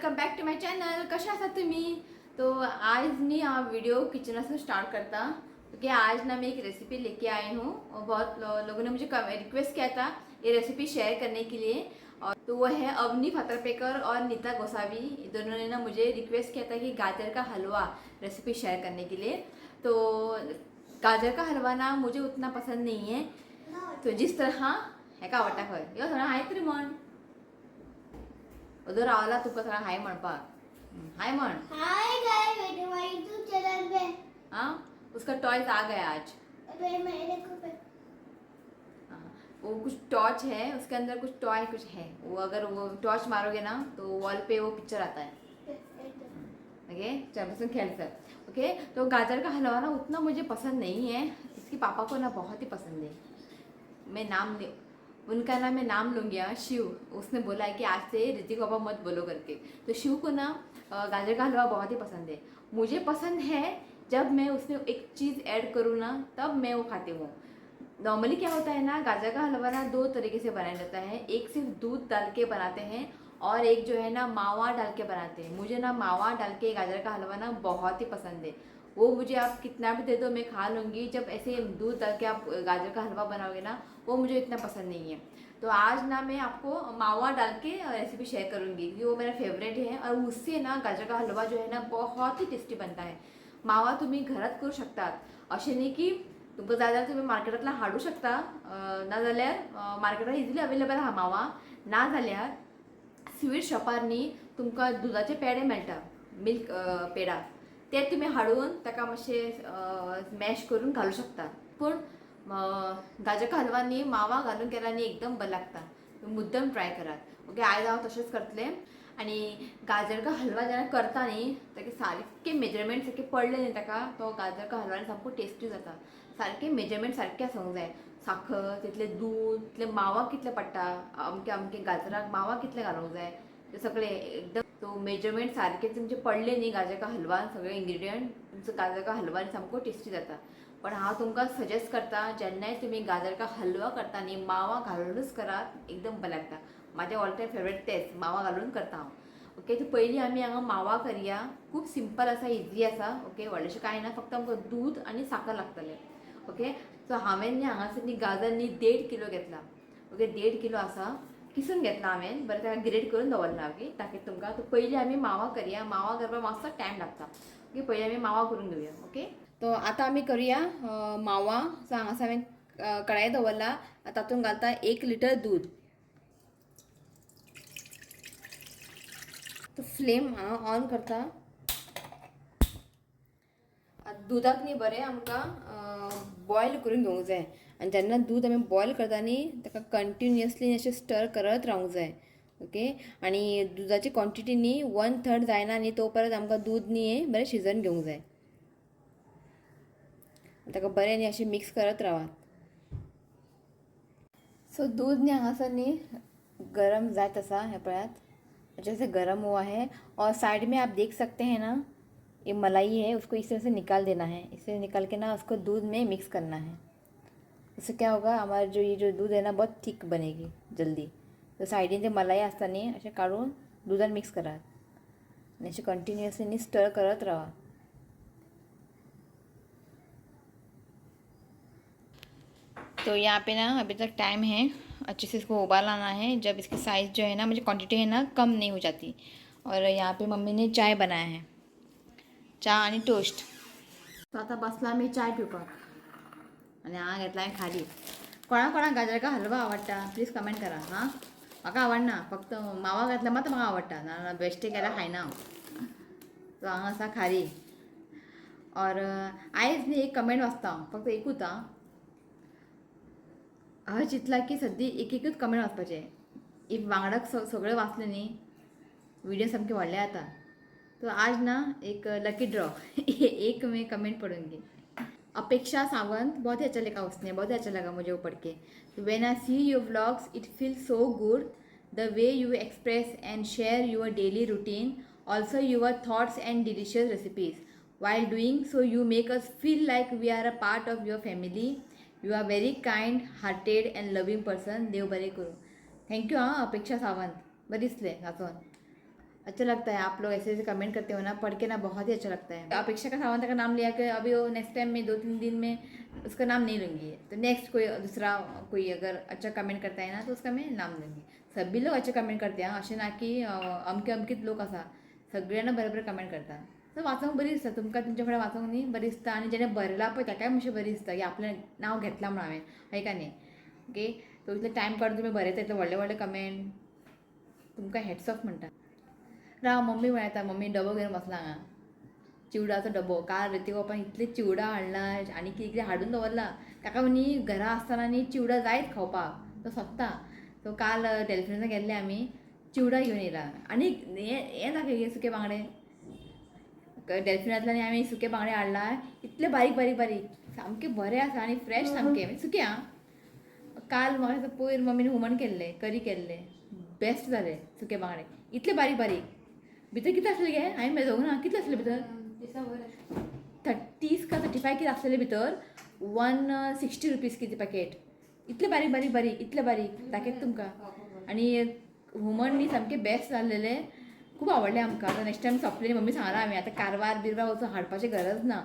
Welcome back to my channel. कशे आसात तुम्ही? तो आज न्ही हांव वीडियो किचनासून स्टार्ट करता, क्योंकि आज ना मैं एक रेसिपी लेके आई हूँ और बहुत लोगों ने मुझे रिक्वेस्ट किया था ये रेसिपी शेयर करने के लिए। और तो वो है अवनी फातरपेकर और नीता गोसावी, दोनों ने ना मुझे रिक्वेस्ट किया था कि गाजर का हलवा रेसिपी शेयर करने के लिए। तो गाजर का हलवा ना मुझे उतना पसंद नहीं है, तो जिस तरह हाँ हेका आवडटा खंय यो थोडा हाय तरी म्हण, अदर रावला तुका थोडा हाय म्हणपाक, हाय म्हण। Hi guys, Mere my YouTube channel pay. हाँ, उसका टॉयज आ गया आज। अबे मेरे को पे। हाँ, वो कुछ टॉर्च है उसके अंदर, कुछ टॉय कुछ है, वो अगर वो टॉर्च मारोगे ना तो वॉल पे वो पिक्चर आता है। ओके चल बसून खेल सर। ओके, तो गाजर का हलवा ना उतना मुझे पसंद नहीं है, इसके पापा को ना बहुत ही पसंद है। मैं नाम ले उनका ना मैं नाम लूँगी, हाँ, शिव। उसने बोला है कि आज से ऋतिक पापा मत बोलो करके। तो शिव को ना गाजर का हलवा बहुत ही पसंद है। मुझे पसंद है जब मैं उसमें एक चीज़ ऐड करूँ ना तब मैं वो खाती हूँ। नॉर्मली क्या होता है ना, गाजर का हलवा ना दो तरीके से बनाया जाता है। एक सिर्फ दूध डाल के बनाते हैं और एक जो है ना मावा डाल के बनाते हैं। मुझे ना मावा डाल के गाजर का हलवा ना बहुत ही पसंद है। वो मुझे आप कितना भी दे दो मैं खा लूँगी। जब ऐसे दूध डाल के आप गाजर का हलवा बनाओगे ना वो मुझे इतना पसंद नहीं है। तो आज ना मैं आपको मावा डाल के रेसिपी शेयर करूँगी, क्योंकि वो मेरा फेवरेट है और उससे ना गाजर का हलवा जो है ना बहुत ही टेस्टी बनता है। मावा तुम्ही घरात करू शकतात, अशें न्ही की तुमकां जाय जाल्यार तुमी मार्केटांतल्यान हाडूं शकता, ना जाल्यार मार्केटान इजिली अवेलेबल आहा मावा। ना जाल्यार स्वीट शॉपार न्ही तुमकां दुदाचे पेडे मेळटा, मिल्क पेडा, ते तुमी हाडून ताका मातशें मॅश करून घालूं शकता। पूण गाजर का हलवा न्ही मावा घालून केल्यार न्ही एकदम बरें लागता, मुद्दम ट्राय करात। ओके, आयज हांव तशेंच करतलें। आनी गाजर का हलवा जेन्ना करता न्ही ताका सारकें मेजरमेंट सारकें पडलें न्ही ताका, तो गाजर का हलवा सामको टेस्टी जाता। सारकें मेजरमेंट सारकें आसूंक जाय, साखर तितलें दूद तितलें मावा कितलें पडटा, अमकें अमकें गाजराक मावा कितलें घालूंक जाय, तें सगळें एकदम तो मेजरमेंट सारकें तुमचें पडलें न्ही गाजर का हलवा सगळे इंग्रिडियंट तुमचो गाजर का हलवा सामको टेस्टी जाता। पण हांव तुमकां सजेस्ट करता जेन्नाय तुमी गाजर का हलवा करता न्ही मावा घालुनूच करात, एकदम बरें लागता। म्हाजें ऑल टायम फेवरेट तेंच, मावा घालून करता हांव। ओके, तर पयलीं आमी हांगा मावा करया, खूब सिंपल आसा, इजी आसा। ओके, व्हडलेंशें कांय ना, फक्त आमकां दूद आनी साकर लागतलें। ओके, सो हांवें न्ही हांगासर न्ही गाजर न्ही 1.5 किलो घेतला। ओके, 1.5 किलो आसा, किसून घेतला हांवें, बरें ताका ग्रेट करून दवरला। ओके, ताकी तुमकां। तो पयलीं आमी मावा करया, मावा करपाक मातसो टायम लागता। ओके, पयलीं आमी मावा करून घेवया। ओके, तो आतां आमी करुया मावा। सो हांगासर हांवें कढाई दवरला, तातूंत घालता 1 लिटर दूद। तो फ्लेम हांगा ऑन करता। आतां दुदाक न्ही बरें आमकां बॉयल करून घेवंक जाय। आनी जेन्ना दूद आमी बॉयल करता न्ही ताका कंटिन्युअसली अशें स्टर करत रावंक जाय। ओके, आनी दुदाची क्वॉन्टिटी न्ही 1/3 जायना न्ही तो परत आमकां दूद न्ही बरें शिजोवन घेवंक जाय। ताका बरें न्ही अशें मिक्स करत रावात। सो दूध न्ही हांगासर न्ही गरम जायत आसा, हें पळयात अच्छे से गरम हुआ है। और साइड में आप देख सकते हैं ना ये मलाई है, उसको इस तरह से निकाल देना है। इसे निकाल के ना उसको दूध में मिक्स करना है। उससे क्या होगा, हमारा जो ये जो दूध है ना बहुत थिक बनेगी जल्दी। तो सायडीन जे मलाई आसता न्ही अशें काडून दुदान मिक्स करात आनी अशें कंटिन्युअसली न्ही स्टर करत रावा। तो यहाँ पे ना अभी तक टाइम है, अच्छे से इसको उबाल आना है। जब इसकी साइज़ जो है ना, मुझे क्वांटिटी है ना कम नहीं हो जाती। और यहाँ पे मम्मी ने चाय बनाया है, चा आणि टोस्ट। तो आता बसला मी चाय पिवपाक आनी हांगा घेतला हांवें खाली। कोणा कोणाक गाजर का हलवा आवडटा प्लीज कमेंट करा। हां, म्हाका आवडना, फक्त मावा घातला मात म्हाका आवडटा, ना बेश्टें केल्यार खायना हांव। तो हांगा आसा खारी। और आयज न्ही एक कमेंट वाचता हांव, फक्त एकूच। आं, हांवें चिंतलां की सद्दी एक एकूच कमेंट वाचपाचें, if वांगडाक सगळें वाचलें न्ही विडियो सामके व्हडले जाता। तो आज ना एक लकी ड्रॉ एक मैं कमेंट पढ़ूंगी। अपेक्षा सावंत, बहुत ही अच्छा लिखा उसने, बहुत ही अच्छा लगा मुझे वो पढ़ K. When I see your vlogs it feel so good, the way you express and share your daily routine, also your thoughts and delicious recipes. While doing so you make us feel like we are a part of your family. You are very kind hearted and loving person. देव बरें करूं. Thank you. हां, अपेक्षा सावंत, बरें दिसलें वाचून. अच्छा लगता है आप लोग ऐसे ऐसे कमेंट करते हो ना, पढ़ के ना बहुत ही अच्छा लगता है। अपेक्षा का सावंत का नाम लिया कि अभी वो नेक्स्ट टाइम में 2-3 दिन में उसका नाम नहीं लूँगी, तो नेक्स्ट कोई दूसरा कोई अगर अच्छा कमेंट करता है ना तो उसका मैं नाम लूँगी। सभी लोग अच्छा कमेंट करते हैं, अशें ना की अमके अमकेच लोक आसा, सगळ्यांना बरें बरें कमेंट करता। सो वाचोंक बरी दिसता तुमकां, तुमच्या फुडें वाचोंक न्ही बरी दिसता, आनी जेणे बरयलां पळय ताकाय मातशें बरी दिसता की आपलें नांव घेतलां म्हणून हांवें, हय का न्ही? ओके, सो इतलो टायम काडून तुमी बरयता इतले व्हडले व्हडले कमेंट, तुमकां हेट्स ऑफ म्हणटा। राव मम्मी म्हळ्यार मम्मी डबो घेवन बसला हांगा, चिवडाचो डबो। काल रिती बापान इतले चिवडा हाडला आनी कितें कितें हाडून दवरला, ताका न्ही घरा आसतना न्ही चिवडा जायत खावपाक, तो सोदता। सो काल डेल्फिनान गेल्ले आमी, चिवडा घेवन येयला आनी हें दाखय सुके बांगडे। डेल्फिनांतल्यान आमी सुके बांगडे हाडला, इतले बारीक बारीक बारीक सामके बरे आसा आनी फ्रेश सामके सुके। आं काल म्हाका दिसता पयर मम्मीन हुमण केल्लें, करी केल्लें, बेस्ट जालें सुके बांगडे, इतले बारीक बारीक। भितर कितले आसले गे हांवें मेजोंक ना, कितले आसले भितर? 30 का 35 कितें आसलेले भितर, 160 रुपीज कितें पॅकेट, इतले बारीक बारीक बारीक, इतले बारीक दाखयता तुमकां। आनी हुमण न्ही सामकें बेस्ट जाल्लेलें, खूब आवडलें आमकां। आतां नेक्स्ट टायम सोंपलें मम्मी सांगलां हांवें, आतां कारवार बिरवार वचून हाडपाची गरज ना,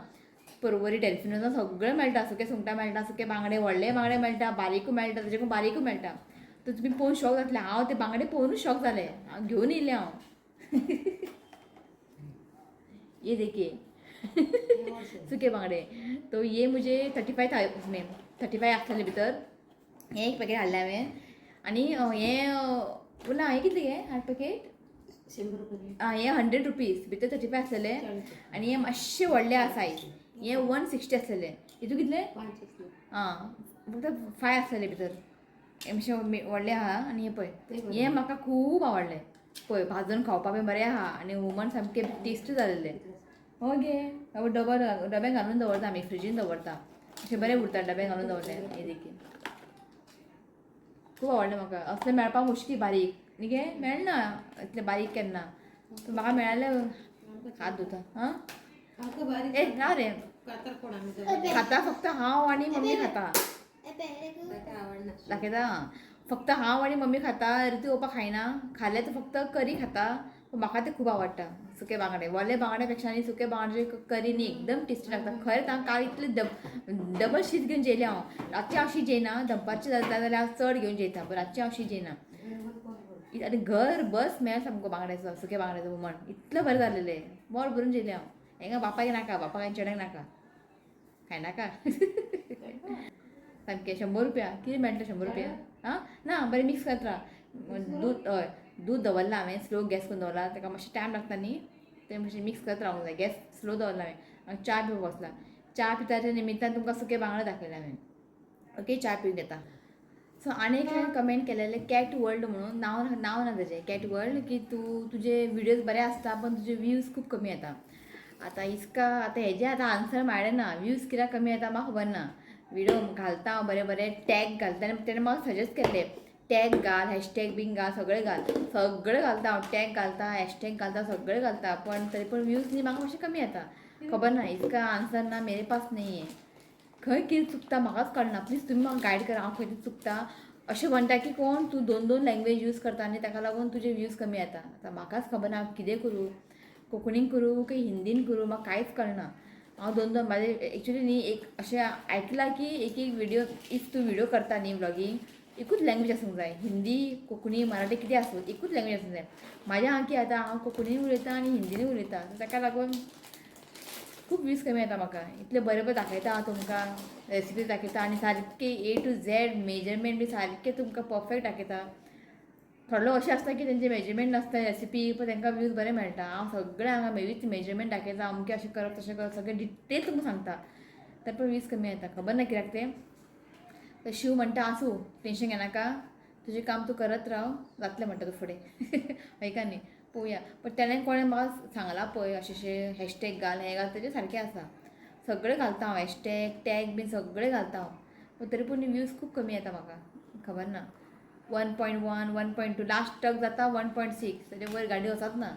परवरी डेल्फिनान सगळें मेळटा, सुके सुंगटां मेळटा, सुके बांगडे, व्हडले बांगडे मेळटा, बारीकूय मेळटा, तेजे बारीकूय मेळटा। तर तुमी पळोवन शॉक जातले, हांव ते बांगडे पळोवनूच शॉक जालें, हांव घेवन येयलें हांव। ये देखिए सुके बांगडे, तो ये मुझे 35 था, उसमें 35 आसलेले भितर, हें एक पॅकेट हाडलें हांवें। आनी हें उरलां, हें कितलें गे हाड पॅकेट? 100 रुपये। आं हें 100 रुपीज, भितर 35 आसलेले। आनी हें मातशें व्हडलें आसा सायज, हें 160 आसलेलें। हितून कितलें? 5 आसले। आं फक्त 5 आसलेले भितर, हें मातशें व्हडलें आहा। आनी हें पळय, हें म्हाका खूब आवडलें, पळय भाजून खावपाक बी बरें आहा आनी हुमण सामकें टेस्टी जालेलें। हो गे डबो डब्यान घालून दवरता आमी, फ्रिजीन दवरता, अशें बरें उरता डब्यान घालून दवरलें। हें देखी खूब आवडलें म्हाका, असलें मेळपाक मुश्कील बारीक न्ही गे, मेळना इतलें बारीक केन्ना, पूण म्हाका मेळ्ळें। हात धुता आं ए ना रे, खाता फक्त हांव आनी मम्मी खाता, दाखयता फक्त हांव आनी मम्मी खाता, रिती ओपा खायना, खाल्यार तर फक्त करी खाता, पूण म्हाका ते खूब आवडटा सुके बांगडे। वोले बांगड्या पेक्षा न्ही सुके बांगड्याची करी न्ही एकदम टेस्टी लागता। खरेंच हांव काल इतले डबल शीत घेवन जेयलें हांव, रातचें हांव शीत जेयना, दनपारचें जाता जाल्यार हांव चड घेवन जेयता, पूण रातचें हांव शीत जेयना। आनी घर बस मेळ सामको बांगड्याचो, सुके बांगड्याचो हुमण इतलें बरें जालेलें, बोट भरून जेयलें हांव। हेंगा बापायक नाका, बापाक आनी चेड्याक नाका, खायनाका। सामकें 100 रुपया कितें मेळटा 100 रुपया? आं ना बरें मिक्स करता दूद, हय दूद दवरलां हांवें, स्लो गॅस करून दवरला, ताका मातशें टायम लागता न्ही, तें मातशें मिक्स करत रावूंक जाय, गॅस स्लो दवरला हांवें। आनी च्या पिवपाक बसला, च्या पिताच्या निमित्तान तुमकां सुके बांगडे दाखयले हांवें। ओके च्या पिवन घेता। सो आनी एक कमेंट केलेलें कॅट वर्ल्ड म्हणून, नांव ना तेजें, कॅट वर्ल्ड, की तूं तुजे विडियोज बरे आसता पण तुजे व्यूज खूब कमी येता। आतां इसका आतां हेजें आतां आन्सर मेळ्ळें ना, व्यूज कित्याक कमी येता म्हाका खबर ना। विडियो घालता हांव बरें बरें टॅग घालता, आनी तेणें म्हाका सजेस्ट केल्लें टॅग घाल, हॅशटॅग बीन घाल, सगळें घाल, सगळें घालता हांव, टॅग घालता, हॅशटॅग घालता, सगळें घालता, पण तरी पण व्यूज न्ही म्हाका मातशें कमी येता, खबर ना। इसका आन्सर ना मेरे पास नहीं है, खंय कितें चुकता म्हाकाच कळना, प्लीज तुमी म्हाका गायड करा हांव खंय कितें चुकता। अशें म्हणटा की कोण तूं 2-2 लँग्वेज यूज करता आनी ताका लागून तुजे व्यूज कमी येता। आतां म्हाकाच खबर ना हांव कितें करूं, कोंकणीन करूं की हिंदीन करूं, म्हाका कांयच कळना। हांव 2-2 म्हाजें एक्चुली न्ही एक अशें आयकलां की एक एक विडियो if तूं विडियो करता न्ही व्लॉगींग, एकूच लँग्वेज आसूंक जाय, हिंदी कोंकणी मराठी कितें आसूं एकूच लँग्वेज आसूंक जाय। म्हाज्या हांव की आतां हांव कोंकणीन उलयतां आनी हिंदीनूय उलयतां, ताका लागून खूब व्यूज कमी येता म्हाका। इतलें बरें बरें दाखयता हांव तुमकां, रेसिपी दाखयता आनी सारकें ए टू झॅड मेजरमेंट बी सारकें तुमकां परफेक्ट दाखयता। थोडे लोक अशें आसता की तेंचे मेजरमेंट नासता रेसिपी, पण तांकां व्यूज बरें मेळटा। हांव सगळें हांगा विथ मेजरमेंट दाखयता, अमकें अशें करप तशें करप, सगळें डिटेल तुमकां सांगता, तर पण व्यूज कमी येता, खबर ना कित्याक तें। तर शिव म्हणटा आसूं टेंशन घेनाका, तुजें काम तूं करत राव, जातलें म्हणटा तूं फुडें। हय का न्ही, पळोवया। पण तेणें कोणें म्हाका सांगलां पळय अशें अशें हॅशटॅग घाल, हें घाल, तेजें सारकें आसा, सगळें घालता हांव, हॅशटॅग टॅग बीन सगळें घालता हांव, पूण तरी पूण व्यूज खूब कमी येता म्हाका, खबर ना। 1.1 1.2 लास्ट टक जाता 1.6, तेजे वयर गाडी वचत ना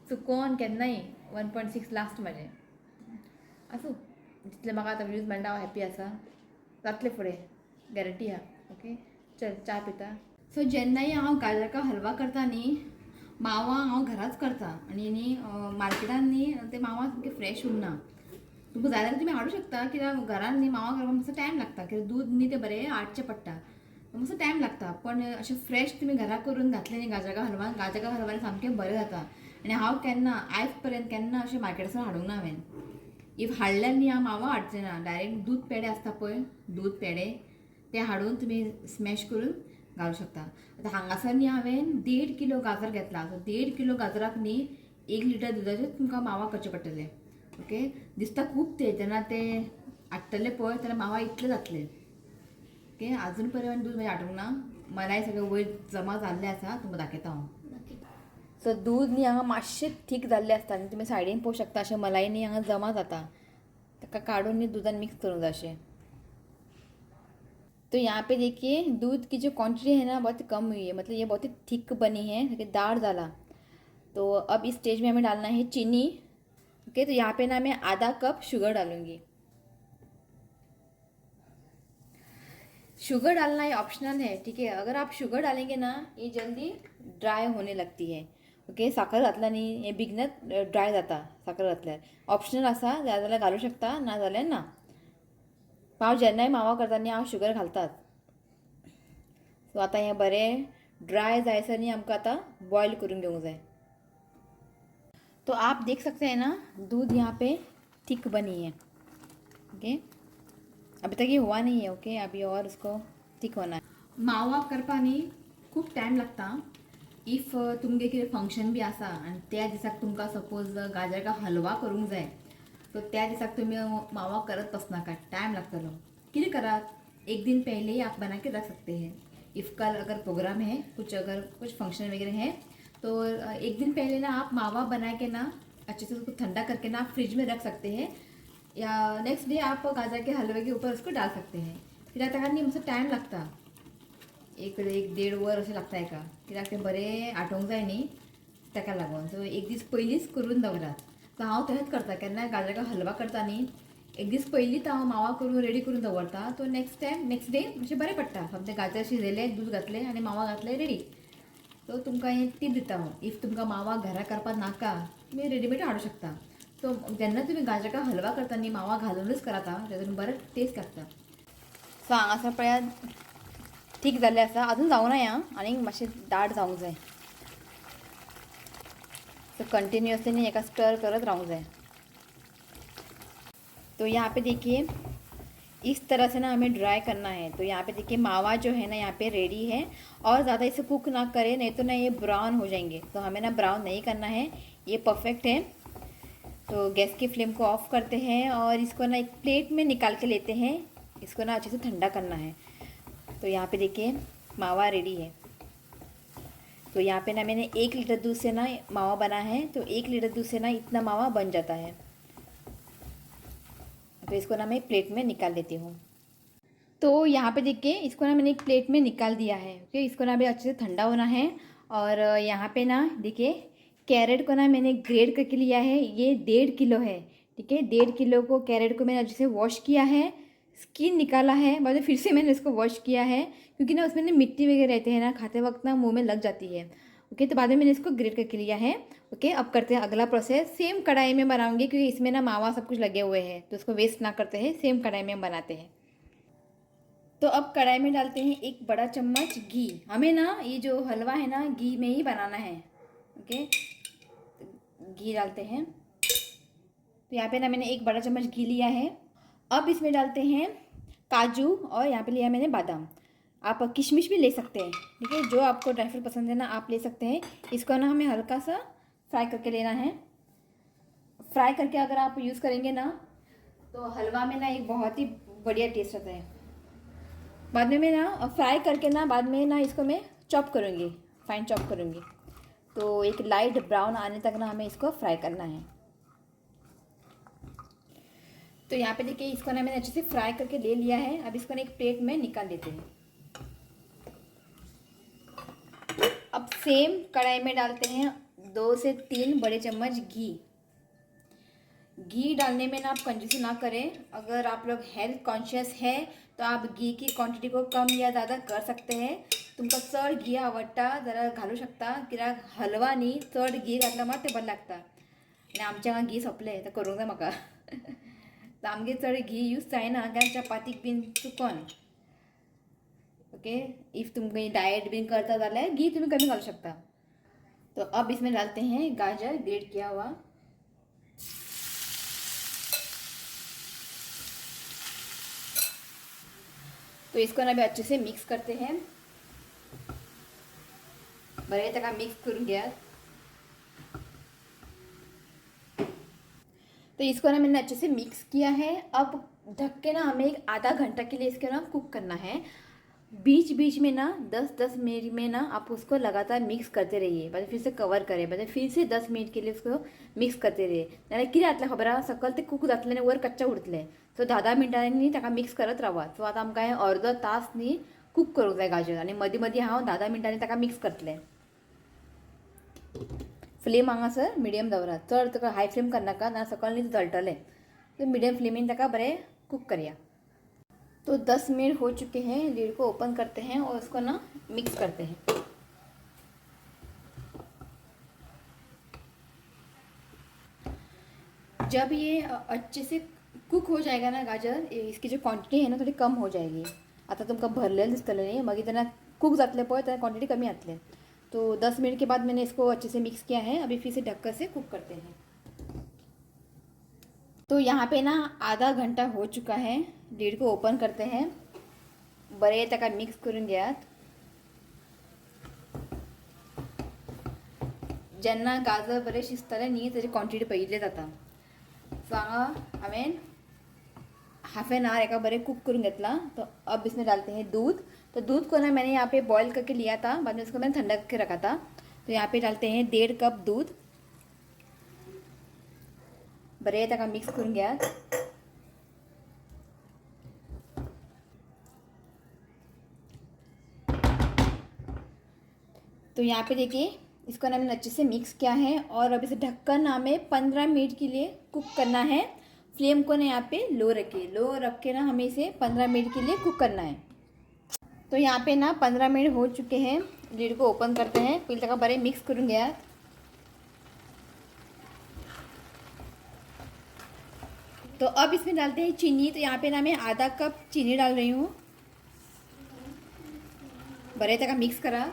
चुकोन केन्नाय, 1.6 लास्ट म्हाजें। आसूं, जितले म्हाका आतां व्यूज मेळटा हांव हॅप्पी आसा, जातलें फुडें गॅरंटी आहा। ओके चल च्या पिता। सो जेन्नाय हांव गाजर का हलवा करता न्ही, मावा हांव घराच करता आनी न्ही मार्केटान न्ही ते मावा सामके फ्रेश उरना. तुमकां जाय जाल्यार तुमी हाडूं शकता, कित्याक घरान न्ही मावा करपाक मातसो टायम लागता, कित्याक दूद न्ही तें बरें आटचें पडटा, मातसो टायम लागता. पण अशें फ्रेश तुमी घरा करून घातलें न्ही गाजराका हलवान, गाजराका हलवान सामकें बरें जाता. आनी हांव केन्ना आयज पर्यंत केन्ना अशें मार्केटासून हाडूंक ना हांवें. If हाडल्यार न्ही हांव मावा हाडचें ना, डायरेक्ट दूद पेडे आसता पळय, दूद पेडे ते हाडून तुमी स्मॅश करून घालूं शकता. आतां हांगासर न्ही हांवें 1.5 किलो गाजर घेतला. सो 1.5 किलो गाजराक न्ही 1 लिटर दुदाचें तुमकां मावा करचें पडटलें. ओके, दिसता खूब ते, जेन्ना ते आट्टले पळय तेन्ना मावा इतले जातले. ओके, आजून पर्यंत दूद मागीर आटूंक ना, मलाई सगळें वयर जमा जाल्लें आसा, तुमकां दाखयता हांव. सो दूद न्ही हांगा मातशें थीक जाल्लें आसता आनी तुमी सायडीन पळोवंक शकता, अशें मलाई न्ही हांगा जमा जाता, ताका काडून न्ही दुदान मिक्स करूंक जाय अशें. तो यहाँ पे देखिए दूध की जो क्वांटिटी है ना बहुत कम हुई है, मतलब ये बहुत ही थिक बनी है, दाढ़ डाला. तो अब इस स्टेज में हमें डालना है चीनी. ओके, तो यहाँ पे ना मैं आधा कप शुगर डालूँगी. शुगर डालना ये ऑप्शनल है, ठीक है. अगर आप शुगर डालेंगे ना ये जल्दी ड्राई होने लगती है. ओके, साखर घातला न्ही हे बेगीनच ड्राय जाता साखर घातल्यार. ऑप्शनल आसा, जाय जाल्यार घालूं शकता, ना जाल्यार ना. हांव जेन्नाय मावा करता न्ही हांव शुगर घालतात. सो आतां हें बरें ड्राय जायसर न्ही आमकां आतां बॉयल करून घेवंक जाय. तो आप देख सकते हैं ना दूध यहाँ पे थिक बनी है. ओके, अभी तक ये हुआ नहीं है. ओके, अभी और उसको थिक होना है. मावा करपा न्ही खूब टायम लागता. If तुमगे कितें फंक्शन बी आसा आनी त्या दिसाक तुमकां सपोज गाजर का हलवा करूंक जाय, तो त्या दिसाक तुमी मावा करत बसनाका, टायम लागतलो. कितें करात, एक दिन पहले ही आप बना के रख सकते हैं. If कल अगर प्रोग्राम है कुछ, अगर कुछ फंक्शन वगैरह है, तो एक दिन पहले ना आप मावा बना के ना अच्छे से उसको ठंडा करके ना आप फ्रिज में रख सकते हैं, या नेक्स्ट डे आप गाजर के हलवे के ऊपर उसको डाल सकते हैं. कित्याक ताका न्ही मातसो टायम लागता, एक एक देड वर अशें लागता हेका, कित्याक तें बरें आटोवंक जाय न्ही ताका लागून. सो एक दीस पयलींच करून दवरात. सो हांव तशेंच करता, केन्नाय गाजराचो हलवा करता न्ही एक दीस पयलींच हांव मावा करून रेडी करून दवरता. तो नेक्स्ट टायम नेक्स्ट डे मातशें बरें पडटा. समजें गाजर शिजयलें, दूद घातलें आनी मावा घातलें, रेडी. सो तुमकां हें टीप दिता हांव, if तुमकां मावा घरा करपाक नाका तुमी रेडीमेड हाडूं शकता. सो जेन्ना तुमी गाजराचो हलवा करता न्ही मावा घालुनूच करात आं, तेतून बरें टेस्ट लागता. सो हांगासर पळयात थीक जाल्लें आसा, अजून जावंक ना आं, आनीक मातशें दाट जावंक जाय. सो कंटिन्यूअसली न्ही हेका स्टर करत रावंक जाय. तो यहाँ पे देखिए इस तरह से ना हमें ड्राई करना है. तो यहाँ पे देखिए मावा जो है ना यहाँ पे रेडी है. और ज़्यादा इसे कुक ना करें, नहीं तो ना ये ब्राउन हो जाएंगे. तो हमें ना ब्राउन नहीं करना है, ये परफेक्ट है. तो गैस की फ्लेम को ऑफ करते हैं और इसको ना एक प्लेट में निकाल के लेते हैं. इसको ना अच्छे से ठंडा करना है. तो यहाँ पे देखिए मावा रेडी है. तो यहाँ पे ना मैंने 1 लीटर दूध से ना मावा बना है. तो 1 लीटर दूध से ना इतना मावा बन जाता है. तो इसको ना मैं प्लेट में निकाल लेती हूँ. तो यहाँ पे देखिए इसको ना मैंने एक प्लेट में निकाल दिया है. ओके, इसको ना अभी अच्छे से ठंडा होना है. और यहाँ पे ना देखिए कैरेट को ना मैंने ग्रेट करके लिया है. ये 1.5 किलो है, ठीक है. 1.5 किलो को कैरेट को मैंने अच्छे से वॉश किया है, स्किन निकाला है, बाद में फिर से मैंने इसको वॉश किया है, क्योंकि ना उसमें ना मिट्टी वगैरह रहते हैं ना, खाते वक्त ना मुंह में लग जाती है. ओके, तो बाद में मैंने इसको ग्रेट करके लिया है. ओके, अब करते हैं अगला प्रोसेस. सेम कढ़ाई में बनाऊंगी, क्योंकि इसमें ना मावा सब कुछ लगे हुए हैं, तो उसको वेस्ट ना करते हैं, सेम कढ़ाई में हम बनाते हैं. तो अब कढ़ाई में डालते हैं 1 बड़ा चम्मच घी. हमें ना ये जो हलवा है ना घी में ही बनाना है. ओके, घी डालते हैं. तो यहाँ पे ना मैंने 1 बड़ा चम्मच घी लिया है. अब इसमें डालते हैं काजू और यहाँ पे लिया मैंने बादाम. आप किशमिश भी ले सकते हैं, ठीक है. जो आपको ड्राई फ्रूट पसंद है ना आप ले सकते हैं. इसको ना हमें हल्का सा फ्राई करके लेना है. फ्राई करके अगर आप यूज़ करेंगे ना तो हलवा में ना एक बहुत ही बढ़िया टेस्ट आता है. बाद में मैं ना फ्राई करके ना बाद में ना इसको मैं चॉप करूँगी, फाइन चॉप करूँगी. तो एक लाइट ब्राउन आने तक ना हमें इसको फ्राई करना है. तो यहाँ पे देखिए इसको ना मैंने अच्छे से फ्राई करके ले लिया है. अब इसको ना एक प्लेट में निकाल लेते हैं. अब सेम कढ़ाई में डालते हैं 2 से 3 बड़े चम्मच घी. घी डालने में ना आप कंजूसी ना करें। अगर आप लोग हेल्थ कॉन्शियस है तो आप घी की क्वांटिटी को कम या ज़्यादा कर सकते हैं। तुमकां चड घी आवडटा जाल्यार घालू शकता, कित्याक हलवा न्ही चड घी घातल्यार मात तें बरें लागता। आनी आमच्या हांगा घी सोंपलें तर करूंक जाय म्हाका। तर आमगेर चड घी यूज जायना, कारण चपातीक बीन चुकोन। ओके, if तुमकां डाइट बीन करता जाल्यार घी तुमी कमी घालू शकता। तो अब इसमें डालते हैं गाजर ग्रेट किया हुआ। तो इसको ना अभी अच्छे से मिक्स करते हैं। बरें ताका मिक्स करून घेयात। तो इसको ना मैंने अच्छे से मिक्स किया है। अब ढक के ना हमें एक आधा घंटा के लिए इसको ना कुक करना है। बीच बीच में ना 10-10 मिनट में ना आप उसको लगातार मिक्स करते रहिए, बाद फिर से कवर करें, बाद फिर से 10 मिनट के लिए उसको मिक्स करते रहिए। नाल्यार कितें जातलें खबर आसा, सकयल तें कुक जातलें आनी वयर कच्चा उरतलें। सो 10-10 मिनटांनी ताका मिक्स करत रावात। सो आतां आमकां हें अर्दो तास न्ही कुक करूंक जाय गाजर, आनी मदीं मदीं हांव 10-10 मिनटांनी ताका मिक्स करतलें। फ्लेम हांगासर मिडियम दवरात, चड ताका हाय फ्लेम करनाका, ना सकयल न्ही जळटलें। सो मिडियम फ्लेमीन ताका बरें कुक करया। तो 10 मिनट हो चुके हैं, लीड को ओपन करते हैं और उसको ना मिक्स करते हैं। जब ये अच्छे से कुक हो जाएगा ना गाजर, इसकी जो क्वांटिटी है ना थोड़ी कम हो जाएगी। आता तुमकां भरलेलें दिसतलें न्ही, मागीर जेन्ना कुक जातलें पळय तेन्ना क्वांटिटी कमी जातलें। तो 10 मिनट के बाद मैंने इसको अच्छे से मिक्स किया है। अभी फिर से ढककर से कुक करते हैं। तो यहाँ पे ना आधा घंटा हो चुका है, लीड को ओपन करते हैं। बरें ताका मिक्स करून घेयात। जेन्ना गाजर बरें शिजतलें न्ही ताजी क्वॉन्टिटी पळयिल्लें जाता। सो हांगा हांवें हाफ एन आवर एका बरें कुक करून घेतला। तो अब इसमें डालते हैं दूध। तो दूध को ना मैंने यहाँ पे बॉईल करके लिया था, बाद में इसको मैंने ठंडा करके रखा था। तो यहाँ पे डालते हैं 1.5 कप दूध। बरें ताका मिक्स करून घेयात। तो यहाँ पे देखिए इसको ना मैंने अच्छे से मिक्स किया है और अब इसे ढककर ना हमें 15 मिनट के लिए कुक करना है। फ्लेम को ना यहाँ पे लो रखिए, लो रख के ना हमें इसे 15 मिनट के लिए कुक करना है। तो यहाँ पे ना 15 मिनट हो चुके हैं, लीड को ओपन करते हैं। पहले तक बरे मिक्स करून घेयात। तो अब इसमें डालते हैं चीनी। तो यहाँ पे ना मैं आधा कप चीनी डाल रही हूँ। बरे तक मिक्स करा।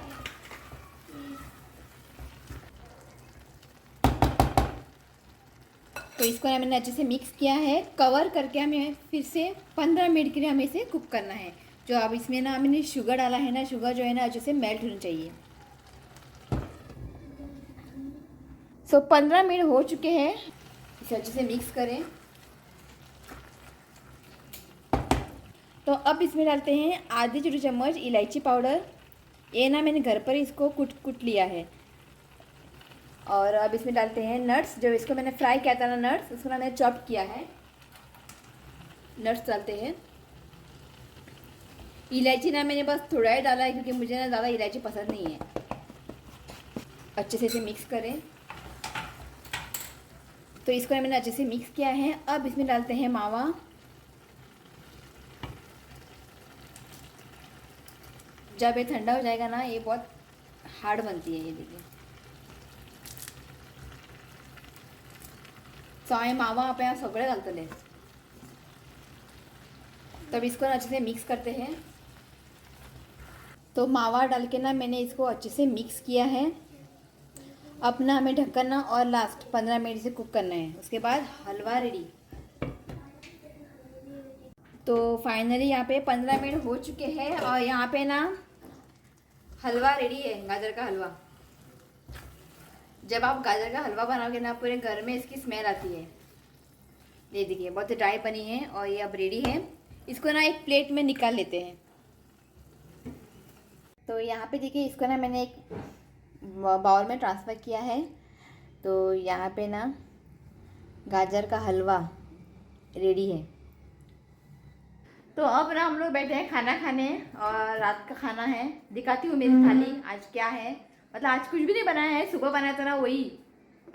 तो इसको ना मैंने अच्छे से मिक्स किया है। कवर करके हमें फिर से 15 मिनट के लिए हमें इसे कुक करना है। जो अब इसमें ना मैंने शुगर डाला है ना, शुगर जो है ना अच्छे से मेल्ट होनी चाहिए। सो 15 मिनट हो चुके हैं, इसे अच्छे से मिक्स करें। तो अब इसमें डालते हैं आधी छोटी चम्मच इलायची पाउडर। ये ना मैंने घर पर ही इसको कुट कुट लिया है। और अब इसमें डालते हैं नट्स, जो इसको मैंने फ्राई किया था ना नट्स, उसको ना मैंने चॉप किया है, नट्स डालते हैं। इलायची ना मैंने बस थोड़ा ही डाला है क्योंकि मुझे ना ज़्यादा इलायची पसंद नहीं है। अच्छे से इसे मिक्स करें। तो इसको मैंने अच्छे से मिक्स किया है। अब इसमें डालते हैं मावा। जब ये ठंडा हो जाएगा ना ये बहुत हार्ड बनती है, ये देखिए। सो हांवें मावा आप सगळे घालतले। तब इसको ना अच्छे से मिक्स करते हैं। तो मावा डाल के ना मैंने इसको अच्छे से मिक्स किया है। अब ना हमें ढक्कन ना और लास्ट 15 मिनट से कुक करना है, उसके बाद हलवा रेडी। तो फाइनली यहाँ पे 15 मिनट हो चुके हैं और यहाँ पे ना हलवा रेडी है, गाजर का हलवा। जब आप गाजर का हलवा बनाओगे ना पूरे घर में इसकी स्मेल आती है। ये देखिए बहुत ड्राई बनी है और ये अब रेडी है। इसको ना एक प्लेट में निकाल लेते हैं। तो यहाँ पे देखिए इसको ना मैंने एक बाउल में ट्रांसफ़र किया है। तो यहाँ पे ना गाजर का हलवा रेडी है। तो अब ना हम लोग बैठे हैं खाना खाने और रात का खाना है। दिखाती हूँ मेरी थाली आज क्या है, मतलब आज कुछ भी नहीं बनाया है, सुबह बनाया था ना वही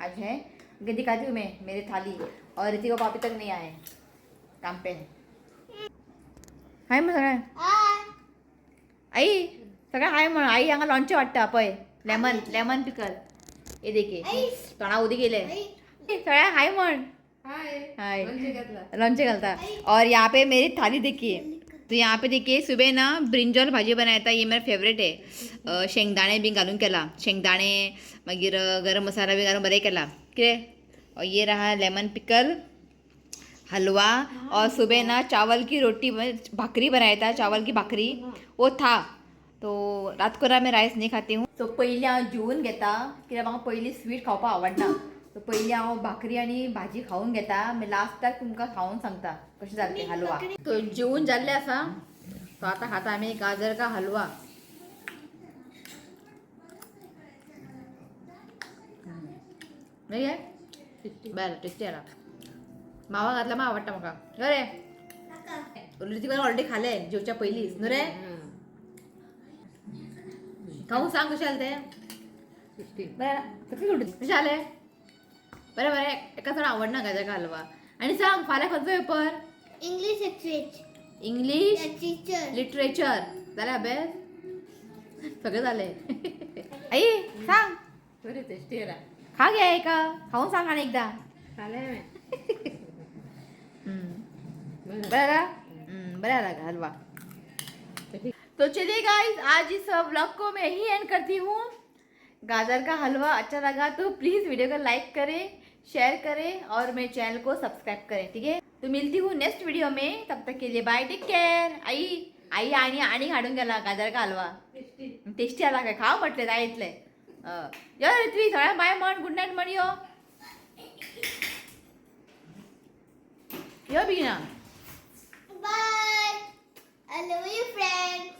आज है। दिखाती हूँ मैं मेरी थाली। और ऋतिक पापा अभी तक नहीं आए, काम पे है. हाय म्हण सगळ्या. हाय. आई, सगळ्या हाय म्हण. आई, हांगा लोणचें वाडटा पळय, लेमन, लेमन पिकल. हे देखी, तोंडा उदी गेले. सगळ्या हाय म्हण. हाय. लोणचें घालता. और यहाँ पे मेरी थाली देखिए. तो यहाँ पे देखिए, सुबह ना ब्रिंजल भाजी बनाया था, ये मेरा फेवरेट है. शेंगदाणे बी घालून केला, शेंगदाणे, मागीर गरम मसाला बी घालून बरें केला कितें. और ये रहा लेमन पिकल, हलवा. और सुबह ना चावल की रोटी, भाकरी बनाया था, चावल की भाकरी वो था. तो रात को ना मैं राइस नहीं खाती हूँ. सो पयलीं हांव जेवन घेता, कित्याक म्हाका पयलीं स्वीट खावपाक आवडना. सो पयलीं हांव भाकरी आनी भाजी खावन घेता, मागीर लास्टाक तुमकां खावन सांगता कशें जालें तें हलवा. तो जेवन जाल्लें आसा. तो आतां खाता आमी गाजर का हलवा. मागीर बरें, टेस्टी आला. मावा घातला, म्हाका आवडटा म्हाका. बरें, ऋतिकान ऑलरेडी खाले जेवच्या पयलींच न्हू रे. खाऊन सांग कशें जालें तें. बरें, कशें कशें जालें? बरें बरें. एका चड आवडना गाजर का हलवा. आनी सांग, फाल्यां खंयचो paper? English literature. English teacher. Literature. जालें अभ्यास सगळें जालें. आई, सांग. बरें, टेस्टी आला. खा घे एका, खाऊन सांग आणि एकदा. खालें. बरं आला? बरं आला का हलवा? तो चलिए गाइस, आज इस व्लॉग को मैं यही एंड करती हूँ. गाजर का हलवा अच्छा लगा तो प्लीज़ वीडियो को लाइक करें, शेयर करें और मेरे चैनल को सब्सक्राइब करें. ठीक है, तो मिलती हूँ नेक्स्ट वीडियो में. तब तक के लिए बाय, टेक केअर. आई, आई आणि आणि हाडून गेला गाजर का हलवा. टेस्टी आला काय? खाव म्हटले जाय इतले. यो ऋत्वी, सगळ्या बाय म्हण, गुड नाईट म्हण. यो यो बेगिना. Bye. I love you, friends.